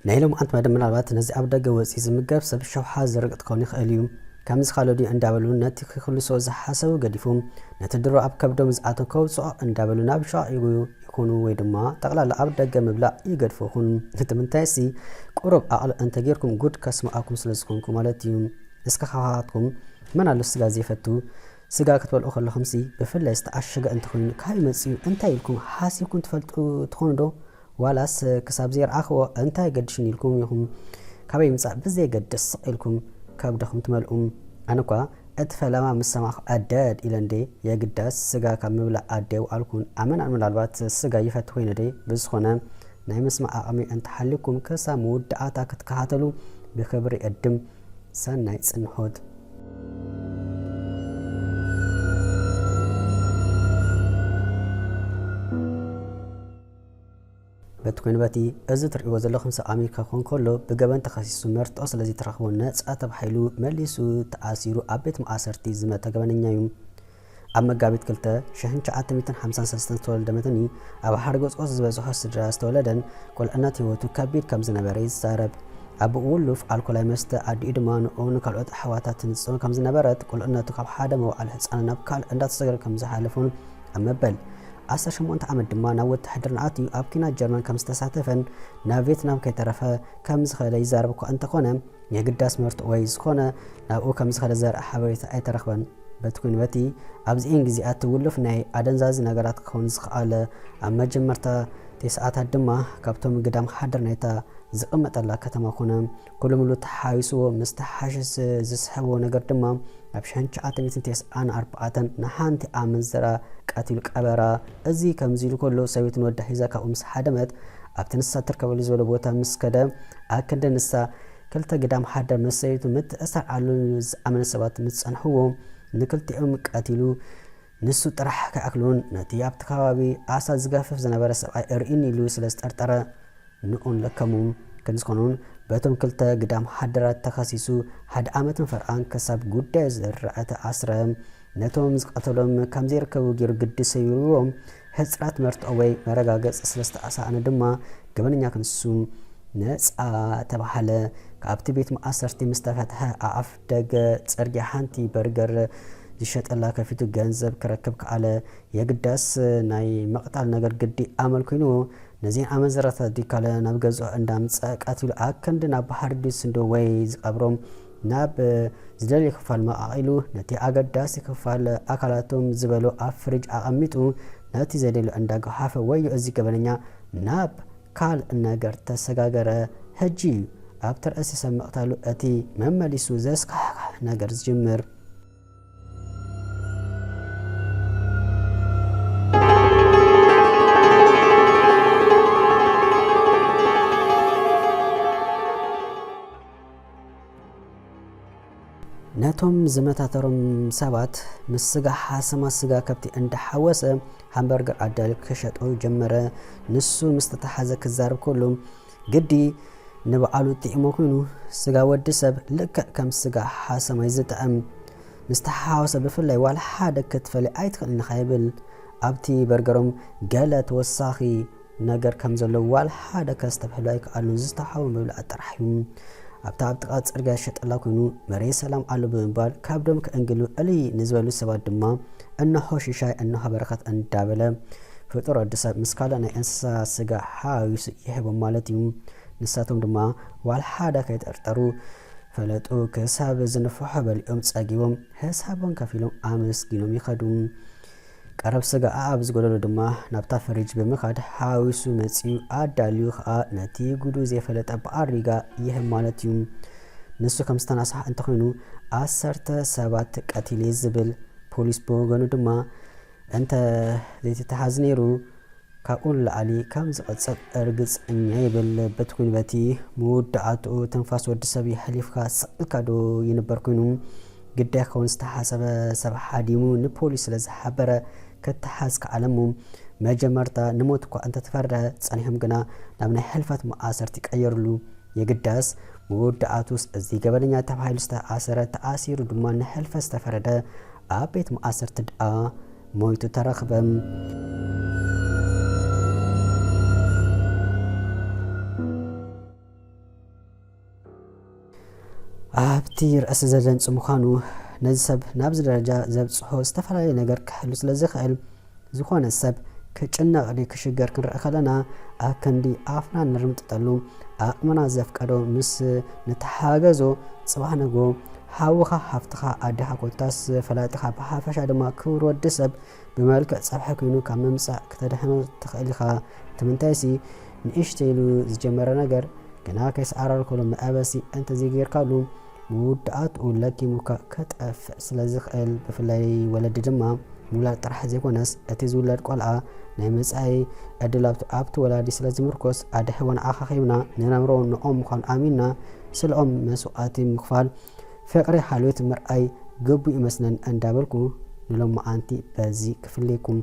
ናይ ሎምዓንቲ መደብ ምናልባት ነዚ ኣብ ደገ ወፂኡ ዝምገብ ሰብ ሸውሓ ዝርግጥ ክኸውን ይኽእል እዩ። ከምዚ ካልኦ ድዩ እንዳበሉ ነቲ ክኽልሶ ዝሓሰቡ ገዲፎም ነቲ ድሮ ኣብ ከብዶም ዝኣተው ከውፅኦ እንዳበሉ ናብ ሸቓቕ ይጉዩ ይኹኑ ወይ ድማ ጠቕላላ ኣብ ደገ ምብላዕ ይገድፉ ይኹን። እቲ ምንታይሲ ቁሩብ ዓቕሊ እንተጌርኩም ጉድ ከስምዓኩም ስለ ዝኾንኩ ማለት እዩ። እስከ ካባኻትኩም መን ኣሎ ስጋ ዘይፈቱ? ስጋ ክትበልዑ ከለኹምሲ ብፍላይ ዝተዓሸገ እንተኾይኑ ካበይ መፂኡ እንታይ ኢልኩም ሓሲብኩም ትፈልጡ ትኾኑ ዶ? ዋላስ ክሳብ ዘይረኣኽዎ እንታይ ገድሽኒ ኢልኩም ኢኹም ካበይ ይምፃእ ብዘየገድስ ስቕ ኢልኩም ከብድኹም ትመልኡ። ኣነ እኳ እቲ ፈለማ ምስ ሰማዕኹ ኣደድ ኢለ እንዴ የግዳስ ስጋ ካብ ምብላዕ ኣደ ኣይወዓልኩን። ኣመና ምናልባት ስጋ ይፈቱ ኮይነ ደይ ብዝኾነ ናይ ምስማዕ ዓቕሚ እንተሃልዩኩም ክሳብ መወዳእታ ክትከታተሉ ብኽብሪ እዕድም። ሰናይ ፅንሖት። በቲ ኮይኑ በቲ እዚ ትርእይዎ ዘለኹም ሰብ ኣሜሪካ ክኾን ከሎ ብገበን ተኸሲሱ መርትዖ ስለ ዘይተረኽቦ ነፃ ተባሂሉ መሊሱ ተኣሲሩ ኣብ ቤት መኣሰርቲ ዝመተ ገበነኛ እዩ። ኣብ መጋቢት ክልተ ሽሕን ትሽዓተ ሚእትን ሓምሳን ሰለስተን ዝተወለደ መተኒ ኣብ ሓደ ገጾት ዝበዝሖ ስድራ ዝተወለደን ቁልዕነት ህይወቱ ከቢድ ከም ዝነበረ ይዛረብ። ኣቦኡ ውሉፍ ኣልኮላዊ መስተ ኣዲኡ ድማ ንኡ ንካልኦት ኣሕዋታትን ዝጽዕኑ ከም ዝነበረት ቁልዕነቱ ካብ ሓደ መውዓሊ ህጻናት ናብ ካልእ እንዳተሰገረ ከም ዝሓለፎን ኣብ መበል ዓሰርተ ሸሞንተ ዓመት ድማ ናብ ውትሕድርና ኣትዩ ኣብ ኲናት ጀርመን ከም ዝተሳተፈን ናብ ቬትናም ከይተረፈ ከም ዝኸደ ይዛረብ እኳ እንተኾነ የግዳስ መርትዖ ወይ ዝኾነ ናብኡ ከም ዝኸደ ዘርኢ ሓበሬታ ኣይተረኽበን። በቲ ኩንበቲ ኣብዚኤን ግዜያት ውሉፍ ናይ ኣደንዛዚ ነገራት ክኸውን ዝኸኣለ ኣብ መጀመርታ ተስዓታት ድማ ካብቶም ግዳም ሓደር ናይታ ዝቕመጠላ ከተማ ኮነ ኩሉ ምሉ ተሓዊስዎ ምስ ተሓሸስ ዝስሕብዎ ነገር ድማ ኣብ ሽሕን ትሽዓተ ሚእትን ተስዓን ኣርባዕተን ንሓንቲ ኣመንዝራ ቀቲሉ ቀበራ። እዚ ከምዚ ኢሉ ከሎ ሰበይቱ ንወዳ ሒዛ ካብኡ ምስ ሓደመት ኣብቲ ንሳ ትርከበሉ ዝበሎ ቦታ ምስ ከደ ኣክንዲ ንሳ ክልተ ግዳም ሓደር ምስ ሰበይቱ ምትእስሳር ኣሎ ዝኣመነ ሰባት ምስ ጸንሕዎ ንክልቲኦም ቀቲሉ ንሱ ጥራሕ ከይኣክሉን ነቲ ኣብቲ ከባቢ ዓሳ ዝገፍፍ ዝነበረ ሰብኣይ እርኢኒ ኢሉ ስለ ዝጠርጠረ ንኡን ለከሙ። ከምዝኾኑን በቶም ክልተ ግዳም ሓደራት ተኸሲሱ ሓደ ዓመትን ፈርቓን ክሳብ ጉዳዩ ዝርዐ ተኣስረ። ነቶም ዝቐተሎም ከም ዘይርከቡ ገይሩ ግዲ ሰይርዎም ሕፅራት መርትዖ ወይ መረጋገፂ ስለ ዝተኣሳእነ ድማ ገበነኛ ክንሱ ነፃ ተባሃለ። ካብቲ ቤት መኣሰርቲ ምስ ተፈትሐ ኣፍ ደገ ፅርግያ ሓንቲ በርገር ዝሸጠላ ከፊቱ ገንዘብ ክረክብ ከኣለ። የግዳስ ናይ ምቕታል ነገር ግዲ ኣመል ኮይንዎ ነዚን ኣመንዝራታት ዲካለ ናብ ገዝኦ እንዳምፀ ቀቲሉ ኣክንዲ ናብ ባሕሪ ድዩ ዝስንዶ ወይ ዝቐብሮም ናብ ዝደልዮ ክፋል መቓቒሉ ነቲ ኣገዳሲ ክፋል ኣካላቶም ዝበሎ ኣብ ፍሪጅ ኣቐሚጡ ነቲ ዘደልዮ እንዳገሓፈ ወዮ እዚ ገበነኛ ናብ ካልእ ነገር ተሰጋገረ። ሕጂ እዩ ኣብቲ ርእሲ ሰብ ምቕታሉ እቲ መመሊሱ ዘስካሕክሕ ነገር ዝጅምር። ነቶም ዝመታተሮም ሰባት ምስ ስጋ ሓሰማ ስጋ ከብቲ እንዳሓወሰ ሃምበርገር ኣዳልዩ ክሸጦ ጀመረ። ንሱ ምስ ተታሓዘ ክዛረብ ከሎ ግዲ ንበዓሉ ጥዒሞ ኮይኑ ስጋ ወዲ ሰብ ልክዕ ከም ስጋ ሓሰማይ ዝጥዕም ምስ ተሓወሰ ብፍላይ ዋላ ሓደ ክትፈሊ ኣይትኽእልን ኢኻ ይብል። ኣብቲ በርገሮም ገለ ተወሳኺ ነገር ከም ዘሎ ዋላ ሓደ ከስተብሕሉ ኣይከኣሉን፣ ዝተሓወ ምብላዕ ጥራሕ እዩ። ኣብታ ኣብ ጥቓ ጽርግያ ዝሸጠላ ኮይኑ መሬት ሰላም ኣሎ ብምባል ካብ ዶም ክእንግሉ ዕልይ ንዝበሉ ሰባት ድማ እንሆ ሽሻይ እንሆ በረኸት እንዳበለ ፍጡር ወዲ ሰብ ምስ ካልእ ናይ እንስሳ ስጋ ሓዊሱ ይህቦም ማለት እዩ። ንሳቶም ድማ ዋላ ሓደ ከይጠርጠሩ ፈለጡ ክሳብ ዝንፍሖ በሊዖም ጸጊቦም ህሳቦም ከፊሎም ኣመስጊኖም ይኸዱ። ቀረብ ስጋ ኣብ ዝጎደሎ ድማ ናብታ ፍሪጅ ብምኻድ ሓዊሱ መጺኡ ኣዳልዩ ኸኣ ነቲ ጉዱ ዘይፈለጠ ብኣሪጋ ይህብ ማለት እዩ። ንሱ ከም ዝተናስሓ እንተኾይኑ ዓሰርተ ሰባት ቀቲለ ዝብል ፖሊስ ብወገኑ ድማ እንተ ዘይተተሓዝ ነይሩ ካብኡ ንላዕሊ ከም ዝቐጸብ እርግጸኛ ይብል። በቲ ኩን በቲ መወዳእትኡ ትንፋስ ወዲ ሰብ የሕሊፍካ ስቕ ኢልካ ዶ ይንበር ኮይኑ ግዳይ ክኸውን ዝተሓሰበ ሰብ ሓዲሙ ንፖሊስ ስለ ዝሓበረ ክተሓዝ ከኣለ እሞ መጀመርታ ንሞት እኳ እንተተፈርደ ጸኒሖም ግና ናብ ናይ ሕልፈት መኣሰርቲ ቀየሩሉ። የግዳስ መወዳእቱስ እዚ ገበነኛ ተባሂሉ ዝተኣሰረ ተኣሲሩ ድማ ንሕልፈት ዝተፈረደ ኣብ ቤት መኣሰርቲ ደኣ ሞይቱ ተረኽበ። ኣብቲ ርእሲ ዘደንጹ ምዃኑ፣ ነዚ ሰብ ናብዚ ደረጃ ዘብጽሖ ዝተፈላለየ ነገር ክሕሉ ስለ ዝኽእል፣ ዝኾነ ሰብ ክጭነቕ ድዩ ክሽገር ክንርኢ ከለና፣ ኣብ ክንዲ ኣፍና ንርምጥጠሉ፣ ኣቕምና ዘፍቀዶ ምስ ንተሓጋገዞ፣ ጽባሕ ንግሆ ሓውኻ፣ ሃፍትኻ፣ ኣዴኻ፣ ኮታስ ፈላጢኻ፣ ብሓፈሻ ድማ ክቡር ወዲ ሰብ ብመልክዕ ጸብሒ ኮይኑ ካብ ምምጻእ ክተድሕኖ ትኽእል ኢኻ። እቲ ምንታይሲ፣ ንእሽተይ ኢሉ ዝጀመረ ነገር ግና ከይሰዓረረ ከሎ መእበሲ እንተዘይጌርካሉ፣ መወዳእትኡ ለኪሙካ ክጠፍእ ስለ ዝኽእል፣ ብፍላይ ወለዲ ድማ ምውላድ ጥራሕ ዘይኮነስ፣ እቲ ዝውለድ ቆልዓ ናይ መጻኢ ዕድል ኣብቲ፣ ኣብቲ ወላዲ ስለ ዝምርኮስ፣ ኣድሕቦ ንዓኻ ሂብና፣ ንነብሮ ንኦም ምዃኑ ኣሚንና፣ ስለኦም መስዋእቲ ምኽፋል፣ ፍቕሪ ሓልዮት ምርኣይ ግቡእ ይመስለን እንዳበልኩ፣ ንሎማዓንቲ በዚ ክፍለየኩም።